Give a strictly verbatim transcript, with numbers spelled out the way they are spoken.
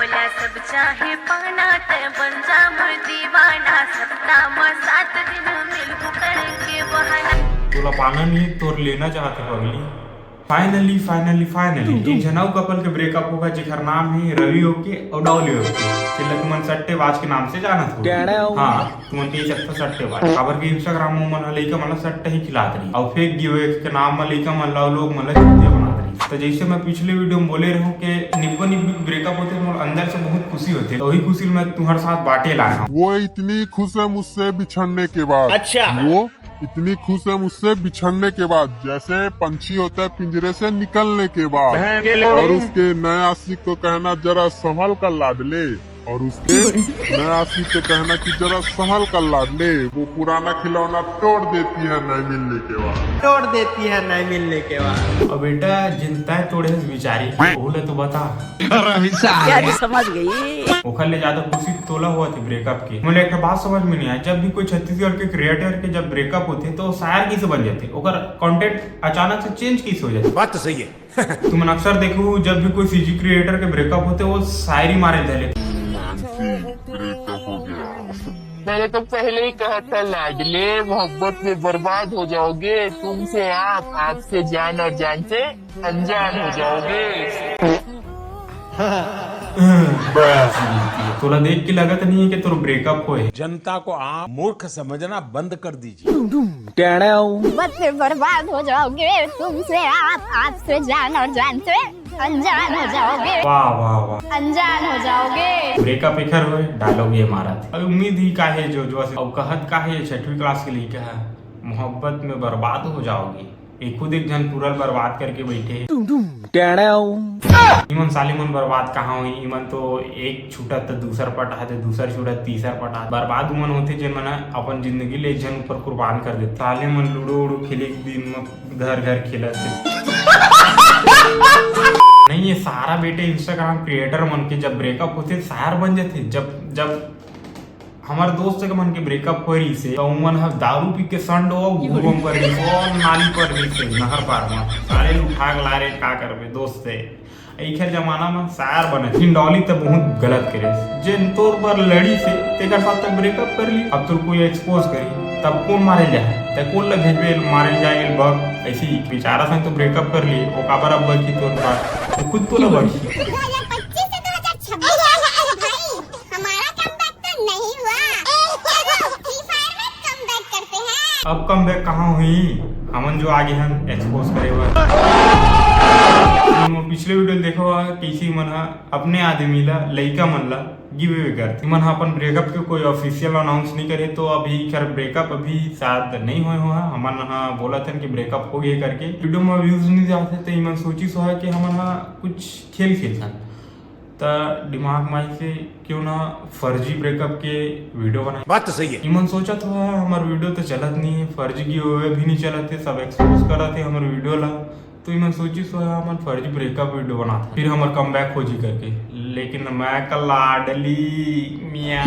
बोला सब चाहे पाना, तै बन जा मोर दीवाना। सप्ताह में सात दिन मिलबो करके बहाना। तोला पाना नहीं, तोर लेना चाहत हे पगली। Finally, finally, finally, एक झन अउ couple के breakup होगा, जेकर नाम हे रवि ओके अउ डॉली ओके, जेला तुमन सट्टेबाज के नाम से जानत हो। हाँ, तुमन के सकता सट्टेबाज, काबर के Instagram में मन ह लइका मन ला सट्टा ही खिलात रही, अउ fake giveaway के नाम म लइका मन ला, लोग मन ला चूतिया बनात रही। तो जैसे मैं पिछले video में बोले रहूं कि निब्बा निब्बी breakup होथे, मोर अंदर से बहुत खुशी होथे, तो वही खुशी मैं तुम्हारे साथ बांटे लाया हूँ। वो इतनी खुश है मुझसे बिछड़ने के बाद। अच्छा। वो इतनी खुश है मुझसे बिछड़ने के बाद, जैसे पंछी होता है पिंजरे से निकलने के बाद। और उसके नए आशिक को कहना, जरा संभल कर लाडले। और उसके नए आशिक को कहना कि जरा संभल कर लाडले, वो पुराना खिलौना तोड़ देती है नए मिलने के बाद। तोड़ देती है नए मिलने के बाद। अब बेटा, जिन तय तोड़े हस बिचारी, ओहू ला तो बता। क्या जी, समझ गई। ओखर ले ज्यादा खुशी तोला होवत हे breakup के। मोला एक ठो बात समझ में नहीं आया, जब भी कोई छत्तीसगढ़ के creator के जब breakup होथे तो शायर कइसे बन जाथे, ओकर content अचानक से change कइसे हो जाथे? बात तो सही है। तुमन अक्सर देखो, जब भी कोई सीजी creator के breakup होथे, वो शायरी मारे धरे। मैंने तो पहले ही कहा था लाडले, मोहब्बत में बर्बाद हो जाओगे, तुमसे आप, आपसे जान और जान से अनजान हो जाओगे। तोला देख के लगत नहीं है कि तोर breakup होए। जनता को आप मूर्ख समझना बंद कर दीजिए। मोहब्बत में बर्बाद हो जाओगे, तुमसे आप, आपसे जान और जान से अनजान हो जाओगे। वाह, वाह, वाह। अनजान हो जाओगे। Breakup एकर होए, dialogue ये मारत। अब उम्मीद ही का है जो, जो अउ कहत का है, छठवीं class के लइका है, मोहब्बत में बर्बाद हो जाओगे। ये खुद एक झन पूरा बर्बाद करके बैठे हे। इमन साले मन बर्बाद कहाँ होई? इमन तो एक छूटत त दूसर पटाथे, दूसर छूटत तीसर पटाथे। बर्बाद उमन होथे जेन मन ह अपन जिंदगी ले एक झन ऊपर कुर्बान कर देथे। साले मन लूडो उडो खेले के दिन म घर घर खेलत हे। नहीं, ये सारा बेटे Instagram creator मन के जब breakup होथे, शायर बन जाथे। जब, जब हमर दोस्त के मन के breakup होय रहिस हे, त उमन ह दारू पी के संडो अउ घूम कर रहिस हे, अउ नाली पर रहिस हे, नहर पार म। साले ल उठा के ला रे, का करबे दोस्त हे। एखर जमाना म शायर बने। हिंडौली त बहुत गलत करे। जे तोर बर लड़ी से, तेकर साथ त breakup कर ली। अब तोर कोई expose करी, तब कौन मारे जाए? त कौन ल भेजबे मारे जाए बक? ऐसी बेचारा संग तो breakup कर ली, वो काबर अब बकी तोर बात? वो खुद तो ल बकी। दो हज़ार पच्चीस से दो हज़ार छब्बीस आ गया है भाई, हमारा comeback तो नहीं हुआ। देखो, Free Fire में comeback करते हैं। अब comeback कहाँ हुई? हमन जो आगे हन expose करे बर। तुम पिछले video देखो, कैसे मन ह अपने आदमी ला, लइका मन ला giveaway करथे। इमन ह अपन breakup के कोई official announce नहीं करे, तो अभी खैर breakup अभी शायद नहीं होए हो। हमन ह बोलत हन कि breakup हो गए करके। Video में views नहीं जाते, तो इमन सोचिस हो कि हमन ह कुछ खेल खेलथन। त दिमाग में आइस हे क्यों ना फर्जी breakup के video बनाए। बात तो सही है। इमन सोचत हो हमर video तो चलत नहीं है, फर्जी giveaway भी नहीं चलत है, सब expose करत है हमर video ला। तो इमन सोचिस हो हमन फर्जी breakup video बनात हन, फिर हमर comeback हो जी करके। लेकिन मैं का लाडली मियाँ।